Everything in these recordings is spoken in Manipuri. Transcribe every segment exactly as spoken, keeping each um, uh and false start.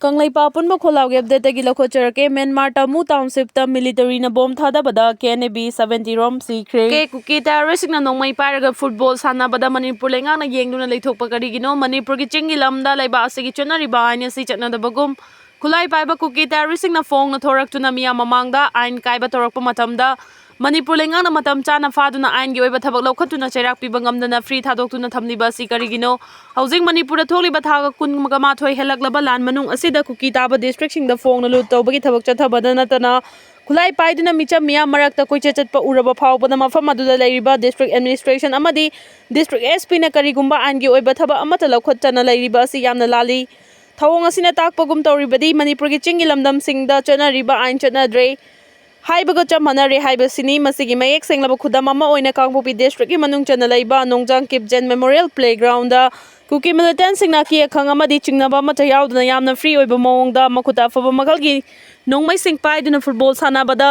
ꯀꯪꯂꯩꯄꯥꯛ ꯑꯄꯨꯟꯕ ꯈꯣꯜꯂꯥꯎꯒꯤ ꯑꯞꯗꯦꯠꯇꯒꯤ ꯂꯧꯈꯠꯆꯔꯛꯀꯦ꯫ ꯃ꯭ꯌꯥꯟꯃꯥꯔ ꯇꯥꯃꯨ ꯇꯥꯎꯟꯁꯤꯞꯇ ꯃꯤꯂꯤꯇꯔꯤꯅ ꯕꯣꯝ ꯊꯥꯗꯕꯗ K N A B seventy ꯔꯣꯝ ꯁꯤꯈ꯭ꯔꯦ꯫ ꯀꯦ ꯀꯨꯀꯤ ꯇꯦꯔꯣꯔꯤꯁꯁꯤꯡꯅ ꯅꯣꯡꯃꯩ ꯄꯥꯏꯔꯒ ꯐꯨꯠꯕꯣꯜ ꯁꯥꯟꯅꯕꯗ ꯃꯅꯤꯄꯨꯔ ꯂꯩꯉꯥꯛꯅ ꯌꯦꯡꯗꯨꯅ ꯂꯩꯊꯣꯛꯄ ꯀꯔꯤꯒꯤꯅꯣ? ꯃꯅꯤꯄꯨꯔꯒꯤ ꯆꯤꯡꯒꯤ ꯂꯝꯗ ꯂꯩꯕꯥꯛ ꯑꯁꯤꯒꯤ ꯆꯠꯅꯔꯤꯕ ꯑꯥꯏꯟ ꯑꯁꯤ ꯆꯠꯅꯗꯕꯒꯨꯝ, ꯈꯨꯠꯂꯥꯏ ꯄꯥꯏꯕ ꯀꯨꯀꯤ ꯇꯦꯔꯣꯔꯤꯁꯁꯤꯡꯅ ꯐꯣꯡꯅ ꯊꯣꯔꯛꯇꯨꯅ ꯃꯤꯌꯥꯝ ꯃꯃꯥꯡꯗ ꯑꯥꯏꯟ ꯀꯥꯏꯕ ꯇꯧꯔꯛꯄ ꯃꯇꯝꯗ ꯃꯅꯤꯄꯨꯔ ꯂꯩꯉꯥꯛꯅ ꯃꯇꯝ ꯆꯥꯅ ꯐꯥꯗꯨꯅ ꯑꯥꯏꯟꯒꯤ ꯑꯣꯏꯕ ꯊꯕꯛ ꯂꯧꯈꯠꯇꯨꯅ ꯆꯩꯔꯥꯛ ꯄꯤꯕ ꯉꯝꯗꯅ ꯐ꯭ꯔꯤ ꯊꯥꯗꯣꯛꯇꯨꯅ ꯊꯝꯂꯤꯕ ꯑꯁꯤ ꯀꯔꯤꯒꯤꯅꯣ? ꯍꯧꯖꯤꯛ ꯃꯅꯤꯄꯨꯔꯗ ꯊꯣꯛꯂꯤꯕ ꯊꯥ ꯀꯨꯟꯃꯥꯊꯣꯏ ꯍꯦꯜꯂꯛꯂꯕ ꯂꯥꯟ ꯃꯅꯨꯡ ꯑꯁꯤꯗ ꯀꯨꯀꯤ ꯇꯥꯕ ꯗꯤꯁꯇ꯭ꯔꯤꯛꯁꯤꯡꯗ ꯐꯣꯡꯅ ꯂꯨꯠ ꯇꯧꯕꯒꯤ ꯊꯕꯛ ꯆꯠꯊꯕꯗ ꯅꯠꯇꯅ ꯈꯨꯠꯂꯥꯏ ꯄꯥꯏꯗꯨꯅ ꯃꯤꯆꯝ ꯃꯤꯌꯥꯝ ꯃꯔꯛꯇ ꯀꯣꯏꯆꯠ ꯆꯠꯄ ꯎꯔꯕ ꯐꯥꯎꯕꯗ ꯃꯐꯝ ꯑꯗꯨꯗ ꯂꯩꯔꯤꯕ ꯗꯤꯁꯇ꯭ꯔꯤꯛ ꯑꯦꯗꯃꯤꯅꯤꯁꯇ꯭ꯔꯦꯁꯟ ꯑꯃꯗꯤ ꯗꯤꯁꯇ꯭ꯔꯤꯛ ꯑꯦꯁ ꯄꯤꯅ ꯀꯔꯤꯒꯨꯝꯕ ꯑꯥꯏꯟꯒꯤ ꯑꯣꯏꯕ ꯊꯕꯛ ꯑꯃꯠꯇ ꯂꯧꯈꯠꯇꯅ ꯂꯩꯔꯤꯕ ꯑꯁꯤ ꯌꯥꯝꯅ ꯂꯥꯜꯂꯤ꯫ ꯊꯧꯑꯣꯡ ꯑꯁꯤꯅ ꯇꯥꯛꯄꯒꯨꯝ ꯇꯧꯔꯤꯕꯗꯤ ꯃꯅꯤꯄꯨꯔꯒꯤ ꯆꯤꯡꯒꯤ ꯂꯝꯗꯝꯁꯤꯡꯗ ꯆꯠꯅꯔꯤꯕ ꯑꯥꯏꯟ ꯆꯠꯅꯗ꯭ꯔꯦ ꯍꯥꯏꯕꯒ ꯆꯞ ꯃꯥꯟꯅꯔꯦ ꯍꯥꯏꯕꯁꯤꯅꯤ꯫ ꯃꯁꯤꯒꯤ ꯃꯌꯦꯛ ꯁꯦꯡꯂꯕ ꯈꯨꯗꯝ ꯑꯃ ꯑꯣꯏꯅ ꯀꯥꯡꯄꯣꯛꯄꯤ ꯗꯤꯁꯇ꯭ꯔꯤꯛꯀꯤ ꯃꯅꯨꯡ ꯆꯟꯅ ꯂꯩꯕ ꯅꯣꯡꯖꯥꯡ ꯀꯤꯞꯖꯦꯟ ꯃꯦꯃꯣꯔꯤꯌꯦꯜ ꯄ꯭ꯂꯦꯒ꯭ꯔꯥꯎꯟꯗ ꯀꯨꯀꯤ ꯃꯤꯂꯤꯇꯦꯟꯁꯤꯡꯅ ꯑꯀꯤ ꯑꯈꯪ ꯑꯃꯗꯤ ꯆꯤꯡꯅꯕ ꯑꯃꯠꯇ ꯌꯥꯎꯗꯅ ꯌꯥꯝꯅ ꯐ꯭ꯔꯤ ꯑꯣꯏꯕ ꯃꯑꯣꯡꯗ ꯃꯈꯨꯠꯇ ꯑꯐꯕ ꯃꯈꯜꯒꯤ ꯅꯣꯡꯃꯩꯁꯤꯡ ꯄꯥꯏꯗꯨꯅ ꯐꯨꯠꯕꯣꯜ ꯁꯥꯟꯅꯕꯗ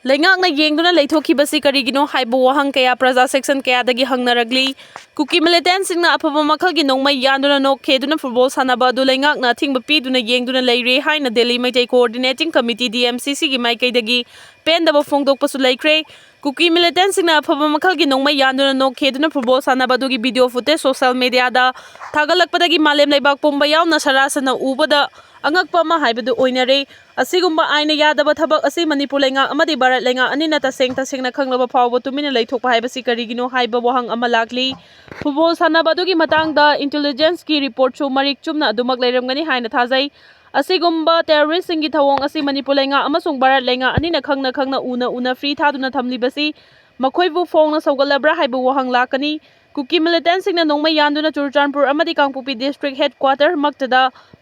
ꯂꯩꯉꯥꯛꯅ ꯌꯦꯡꯗꯨꯅ ꯂꯩꯊꯣꯛꯈꯤꯕꯁꯤ ꯀꯔꯤꯒꯤꯅꯣ ꯍꯥꯏꯕ ꯋꯥꯍꯪ ꯀꯌꯥ ꯄ꯭ꯔꯖꯥ ꯁꯦꯛꯁꯟ ꯀꯌꯥꯗꯒꯤ ꯍꯪꯅꯔꯛꯂꯤ꯫ ꯀꯨꯀꯤ ꯃꯤꯂꯤꯇꯦꯟꯁꯤꯡꯅ ꯑꯐꯕ ꯃꯈꯜꯒꯤ ꯅꯣꯡꯃꯩ ꯌꯥꯟꯗꯨꯅ ꯅꯣꯛ ꯈꯦꯗꯨꯅ ꯐꯨꯠꯕꯣꯜ ꯁꯥꯟꯅꯕ ꯑꯗꯨ ꯂꯩꯉꯥꯛꯅ ꯑꯊꯤꯡꯕ ꯄꯤꯗꯨꯅ ꯌꯦꯡꯗꯨꯅ ꯂꯩꯔꯦ ꯍꯥꯏꯅ Delhi Meitei coordinating committee, D M C ꯁꯤꯒꯤ ꯃꯥꯏꯀꯩꯗꯒꯤ ꯄꯦꯟꯗꯕ ꯐꯣꯡꯗꯣꯛꯄꯁꯨ ꯂꯩꯈ꯭ꯔꯦ꯫ ꯀꯨꯀꯤ ꯃꯤꯂꯤꯇꯦꯟꯁꯤꯡꯅ ꯑꯐꯕ ꯃꯈꯜꯒꯤ ꯅꯣꯡꯃꯩ ꯌꯥꯟꯗꯨꯅ ꯅꯣꯛ ꯈꯦꯗꯨꯅ ꯐꯨꯠꯕꯣꯜ ꯁꯥꯟꯅꯕ ꯑꯗꯨꯒꯤ ꯚꯤꯗꯤꯑꯣ ꯐꯨꯇꯦꯖ ꯁꯣꯁꯦꯜ ꯃꯤꯗꯤꯌꯥꯗ ꯊꯥꯒꯠꯂꯛꯄꯗꯒꯤ ꯃꯥꯂꯦꯝ ꯂꯩꯕꯥꯛ ꯄꯨꯝꯕ ꯌꯥꯎꯅ ꯁꯔꯥꯁꯟꯅ ꯎꯕꯗ ꯑꯉꯛꯄ ꯑꯃ ꯍꯥꯏꯕꯗꯨ ꯑꯣꯏꯅꯔꯦ꯫ ꯑꯁꯤꯒꯨꯝꯕ ꯑꯥꯏꯟꯅ ꯌꯥꯗꯕ ꯊꯕꯛ ꯑꯁꯤ ꯃꯅꯤꯄꯨꯔ ꯂꯩꯉꯥꯛ ꯑꯃꯗꯤ ꯚꯥꯔꯠ ꯂꯩꯉꯥꯛ ꯑꯅꯤꯅ ꯇꯁꯦꯡ ꯇꯁꯦꯡꯅ ꯈꯪꯂꯕ ꯐꯥꯎꯕ ꯇꯨꯃꯤꯟꯅ ꯂꯩꯊꯣꯛꯄ ꯍꯥꯏꯕꯁꯤ ꯀꯔꯤꯒꯤꯅꯣ ꯍꯥꯏꯕ ꯋꯥꯍꯪ ꯑꯃ ꯂꯥꯛꯂꯤ꯫ ꯐꯨꯠꯕꯣꯜ ꯁꯥꯟꯅꯕ ꯑꯗꯨꯒꯤ ꯃꯇꯥꯡꯗ ꯏꯟꯇꯦꯂꯤꯖꯦꯟꯁꯀꯤ ꯔꯤꯄꯣꯔꯠꯁꯨ ꯃꯔꯤꯛ ꯆꯨꯝꯅ ꯑꯗꯨꯃꯛ ꯂꯩꯔꯝꯒꯅꯤ ꯍꯥꯏꯅ ꯊꯥꯖꯩ꯫ ꯑꯁꯤꯒꯨꯝꯕ ꯇꯦꯔꯣꯔꯤꯁꯁꯤꯡꯒꯤ ꯊꯧꯑꯣꯡ ꯑꯁꯤ ꯃꯅꯤꯄꯨꯔ ꯂꯩꯉꯥꯛ ꯑꯃꯁꯨꯡ ꯚꯥꯔꯠ ꯂꯩꯉꯥꯛ ꯑꯅꯤꯅ ꯈꯪꯅ ꯈꯪꯅ ꯎꯅ ꯎꯅ ꯐ꯭ꯔꯤ ꯊꯥꯗꯨꯅ ꯊꯝꯂꯤꯕꯁꯤ ꯃꯈꯣꯏꯕꯨ ꯐꯣꯡꯅ ꯁꯧꯒꯠꯂꯕ꯭ꯔꯥ ꯍꯥꯏꯕ ꯋꯥꯍꯪ ꯂꯥꯛꯀꯅꯤ꯫ ꯀꯨꯀꯤ ꯃꯤꯂꯤꯇꯦꯟꯁꯤꯡꯅ ꯅꯣꯡꯃꯩ ꯌꯥꯟꯗꯨꯅ ꯆꯨꯔꯆꯥꯟꯄꯨꯔ ꯑꯃꯗꯤ ꯀꯥꯡꯄꯣꯛꯄꯤ ꯗꯤꯁꯇ꯭ꯔꯤꯛ ꯍꯦꯗ ꯀ꯭ꯋꯥꯇꯔ ꯃꯛꯇꯗ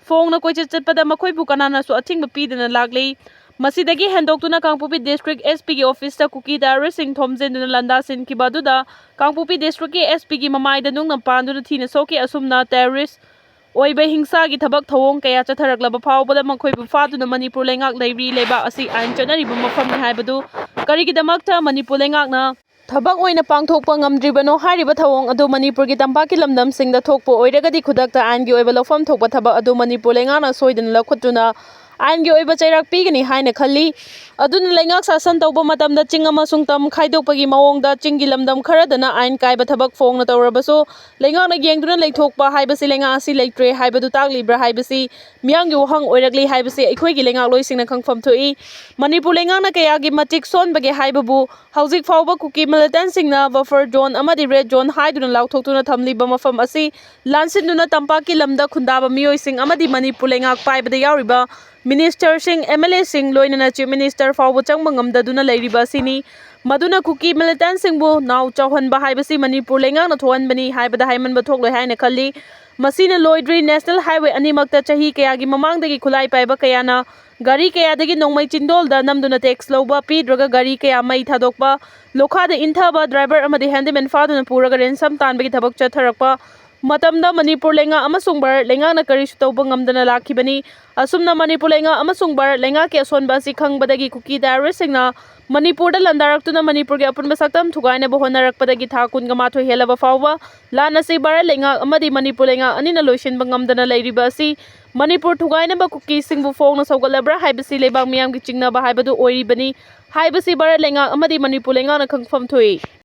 ꯐꯣꯡꯅ ꯀꯣꯏꯆꯠ ꯆꯠꯄꯗ ꯃꯈꯣꯏꯕꯨ ꯀꯅꯥꯅꯁꯨ ꯑꯊꯤꯡꯕ ꯄꯤꯗꯅ ꯂꯥꯛꯂꯤ꯫ ꯃꯁꯤꯗꯒꯤ ꯍꯦꯟꯗꯣꯛꯇꯨꯅ ꯀꯥꯡꯄꯣꯛꯄꯤ ꯗꯤꯁꯇ꯭ꯔꯤꯛ ꯑꯦꯁ ꯄꯤꯒꯤ ꯑꯣꯐꯤꯁꯇ ꯀꯨꯀꯤ ꯇꯦꯔꯣꯔꯤꯁꯁꯤꯡ ꯊꯣꯝꯖꯤꯟꯗꯨꯅ ꯂꯥꯟꯗꯥꯁꯤꯟꯈꯤꯕ ꯑꯗꯨꯗ ꯀꯥꯡꯄꯣꯛꯄꯤ ꯗꯤꯁꯇ꯭ꯔꯤꯛꯀꯤ ꯑꯦꯁ ꯄꯤꯒꯤ ꯃꯃꯥꯏꯗ ꯅꯨꯡꯅ ꯄꯥꯟꯗꯨꯅ ꯊꯤꯅ ꯁꯣꯛꯈꯤ꯫ ꯑꯁꯨꯝꯅ ꯇꯦꯔꯣꯔꯤꯁ ꯑꯣꯏꯕ ꯍꯤꯡꯁꯥꯒꯤ ꯊꯕꯛ ꯊꯧꯑꯣꯡ ꯀꯌꯥ ꯆꯠꯊꯔꯛꯂꯕ ꯐꯥꯎꯕꯗ ꯃꯈꯣꯏꯕꯨ ꯐꯥꯗꯨꯅ ꯃꯅꯤꯄꯨꯔ ꯂꯩꯉꯥꯛ ꯂꯩꯔꯤ ꯂꯩꯕꯥꯛ ꯑꯁꯤ ꯑꯥꯏꯟ ꯆꯠꯅꯔꯤꯕ ꯃꯐꯝꯅꯤ ꯍꯥꯏꯕꯗꯨ ꯀꯔꯤꯒꯤꯗꯃꯛꯇ ꯃꯅꯤꯄꯨꯔ ꯂꯩꯉꯥꯛꯅ ꯊꯕꯛ ꯑꯣꯏꯅ ꯄꯥꯡꯊꯣꯛꯄ ꯉꯝꯗ꯭ꯔꯤꯕꯅꯣ? ꯍꯥꯏꯔꯤꯕ ꯊꯧꯑꯣꯡ ꯑꯗꯨ ꯃꯅꯤꯄꯨꯔꯒꯤ ꯇꯝꯄꯥꯛꯀꯤ ꯂꯝꯗꯝꯁꯤꯡꯗ ꯊꯣꯛꯄ ꯑꯣꯏꯔꯒꯗꯤ ꯈꯨꯗꯛꯇ ꯑꯥꯏꯟꯒꯤ ꯑꯣꯏꯕ ꯂꯧꯐꯝ ꯊꯣꯛꯄ ꯊꯕꯛ ꯑꯗꯨ ꯃꯅꯤꯄꯨꯔ ꯂꯩꯉꯥꯛꯅ ꯁꯣꯏꯗꯅ ꯂꯧꯈꯠꯇꯨꯅ ꯑꯥꯏꯟꯒꯤ ꯑꯣꯏꯕ ꯆꯩꯔꯥꯛ ꯄꯤꯒꯅꯤ ꯍꯥꯏꯅ ꯈꯜꯂꯤ꯫ ꯑꯗꯨꯅ ꯂꯩꯉꯥꯛ ꯁꯥꯁꯟ ꯇꯧꯕ ꯃꯇꯝꯗ ꯆꯤꯡ ꯑꯃꯁꯨꯡ ꯇꯝ ꯈꯥꯏꯗꯣꯛꯄꯒꯤ ꯃꯑꯣꯡꯗ ꯆꯤꯡꯒꯤ ꯂꯝꯗꯝ ꯈꯔꯗꯅ ꯑꯥꯏꯟ ꯀꯥꯏꯕ ꯊꯕꯛ ꯐꯣꯡꯅ ꯇꯧꯔꯕꯁꯨ ꯂꯩꯉꯥꯛꯅ ꯌꯦꯡꯗꯨꯅ ꯂꯩꯊꯣꯛꯄ ꯍꯥꯏꯕꯁꯤ ꯂꯩꯉꯥꯛ ꯑꯁꯤ ꯂꯩꯇ꯭ꯔꯦ ꯍꯥꯏꯕꯗꯨ ꯇꯥꯛꯂꯤꯕ꯭ꯔꯥ ꯍꯥꯏꯕꯁꯤ ꯃꯤꯌꯥꯝꯒꯤ ꯋꯥꯍꯪ ꯑꯣꯏꯔꯛꯂꯤ ꯍꯥꯏꯕꯁꯤ ꯑꯩꯈꯣꯏꯒꯤ ꯂꯩꯉꯥꯛꯂꯣꯏꯁꯤꯡꯅ ꯈꯪꯐꯝ ꯊꯣꯛꯏ꯫ ꯃꯅꯤꯄꯨꯔ ꯂꯩꯉꯥꯛꯅ ꯀꯌꯥꯒꯤ ꯃꯇꯤꯛ ꯁꯣꯟꯕꯒꯦ ꯍꯥꯏꯕꯕꯨ ꯍꯧꯖꯤꯛ ꯐꯥꯎꯕ ꯀꯨꯀꯤ ꯃꯤꯂꯤꯇꯦꯟꯁꯤꯡꯅ ꯕꯐꯔ ꯖꯣꯟ ꯑꯃꯗꯤ ꯔꯦꯗ ꯖꯣꯟ ꯍꯥꯏꯗꯨꯅ ꯂꯥꯎꯊꯣꯛꯇꯨꯅ ꯊꯝꯂꯤꯕ ꯃꯐꯝ ꯑꯁꯤ ꯂꯥꯟꯁꯤꯟꯗꯨꯅ ꯇꯝꯄꯥꯛꯀꯤ ꯂꯝꯗ ꯈꯨꯟꯗꯥꯕ ꯃꯤꯑꯣꯏꯁꯤꯡ ꯑꯃꯗꯤ ꯃꯅꯤꯄꯨꯔ ꯂꯩꯉꯥꯛ ꯄꯥꯏꯕꯗ ꯌꯥꯎꯔꯤꯕ ꯃꯤꯅꯤꯁꯇꯔꯁꯤꯡ, ꯑꯦꯝ ꯑꯦꯜ ꯑꯦꯁꯤꯡ, ꯂꯣꯏꯅꯅ ꯆꯤꯐ ꯃꯤꯅꯤꯁꯇꯔ ꯐꯥꯎꯕ ꯆꯪꯕ ꯉꯝꯗꯗꯨꯅ ꯂꯩꯔꯤꯕ ꯑꯁꯤꯅꯤ꯫ ꯃꯗꯨꯅ ꯀꯨꯀꯤ ꯃꯤꯂꯤꯇꯦꯟꯁꯤꯡꯕꯨ ꯅꯥꯎ ꯆꯥꯎꯍꯟꯕ ꯍꯥꯏꯕꯁꯤ ꯃꯅꯤꯄꯨꯔ ꯂꯩꯉꯥꯛꯅ ꯊꯣꯛꯍꯟꯕꯅꯤ ꯍꯥꯏꯕꯗ ꯍꯥꯏꯃꯟꯕ ꯊꯣꯛꯂꯣꯏ ꯍꯥꯏꯅ ꯈꯜꯂꯤ꯫ ꯃꯁꯤꯅ ꯂꯣꯏꯗ꯭ꯔꯤ꯫ ꯅꯦꯁꯅꯦꯜ ꯍꯥꯏꯋꯦ ꯑꯅꯤꯃꯛꯇ ꯆꯍꯤ ꯀꯌꯥꯒꯤ ꯃꯃꯥꯡꯗꯒꯤ ꯈꯨꯠꯂꯥꯏ ꯄꯥꯏꯕ ꯀꯌꯥꯅ ꯒꯥꯔꯤ ꯀꯌꯥꯗꯒꯤ ꯅꯣꯡꯃꯩ ꯆꯤꯡꯗꯣꯜꯗ ꯅꯝꯗꯨꯅ ꯇꯦꯛꯁ ꯂꯧꯕ, ꯄꯤꯗ꯭ꯔꯒ ꯒꯥꯔꯤ ꯀꯌꯥ ꯃꯩ ꯊꯥꯗꯣꯛꯄ, ꯂꯣꯈꯥꯗ ꯏꯟꯊꯕ, ꯗ꯭ꯔꯥꯏꯚꯔ ꯑꯃꯗꯤ ꯍꯦꯟꯗꯤꯃꯦꯟ ꯐꯥꯗꯨꯅ ꯄꯨꯔꯒ ꯔꯦꯟꯁꯝ ꯇꯥꯟꯕꯒꯤ ꯊꯕꯛ ꯆꯠꯊꯔꯛꯄ ꯃꯇꯝꯗ ꯃꯅꯤꯄꯨꯔ ꯂꯩꯉꯥꯛ ꯑꯃꯁꯨꯡ ꯚꯥꯔꯠ ꯂꯩꯉꯥꯛꯅ ꯀꯔꯤꯁꯨ ꯇꯧꯕ ꯉꯝꯗꯅ ꯂꯥꯛꯈꯤꯕꯅꯤ꯫ ꯑꯁꯨꯝꯅ ꯃꯅꯤꯄꯨꯔ ꯂꯩꯉꯥꯛ ꯑꯃꯁꯨꯡ ꯚꯥꯔꯠ ꯂꯩꯉꯥꯛꯀꯤ ꯑꯁꯣꯟꯕ ꯑꯁꯤ ꯈꯪꯕꯗꯒꯤ ꯀꯨꯀꯤ ꯇꯦꯔꯣꯔꯤꯁꯁꯤꯡꯅ ꯃꯅꯤꯄꯨꯔꯗ ꯂꯥꯟꯗꯥꯔꯛꯇꯨꯅ ꯃꯅꯤꯄꯨꯔꯒꯤ ꯑꯄꯨꯟꯕ ꯁꯛꯇꯝ ꯊꯨꯒꯥꯏꯅꯕ ꯍꯣꯠꯅꯔꯛꯄꯗꯒꯤ ꯊꯥ ꯀꯨꯟꯒ ꯃꯥꯊꯣꯏ ꯍꯦꯜꯂꯕ ꯐꯥꯎꯕ ꯂꯥꯟ ꯑꯁꯤ ꯚꯥꯔꯠ ꯂꯩꯉꯥꯛ ꯑꯃꯗꯤ ꯃꯅꯤꯄꯨꯔ ꯂꯩꯉꯥꯛ ꯑꯅꯤꯅ ꯂꯣꯏꯁꯤꯟꯕ ꯉꯝꯗꯅ ꯂꯩꯔꯤꯕ ꯑꯁꯤ ꯃꯅꯤꯄꯨꯔ ꯊꯨꯒꯥꯏꯅꯕ ꯀꯨꯀꯤꯁꯤꯡꯕꯨ ꯐꯣꯡꯅ ꯁꯧꯒꯠꯂꯕ꯭ꯔꯥ ꯍꯥꯏꯕꯁꯤ ꯂꯩꯕꯥꯛ ꯃꯤꯌꯥꯝꯒꯤ ꯆꯤꯡꯅꯕ ꯍꯥꯏꯕꯗꯨ ꯑꯣꯏꯔꯤꯕꯅꯤ ꯍꯥꯏꯕꯁꯤ ꯚꯥꯔꯠ ꯂꯩꯉꯥꯛ ꯑꯃꯗꯤ ꯃꯅꯤꯄꯨꯔ ꯂꯩꯉꯥꯛꯅ ꯈꯪꯐꯝ ꯊꯣꯛꯏ꯫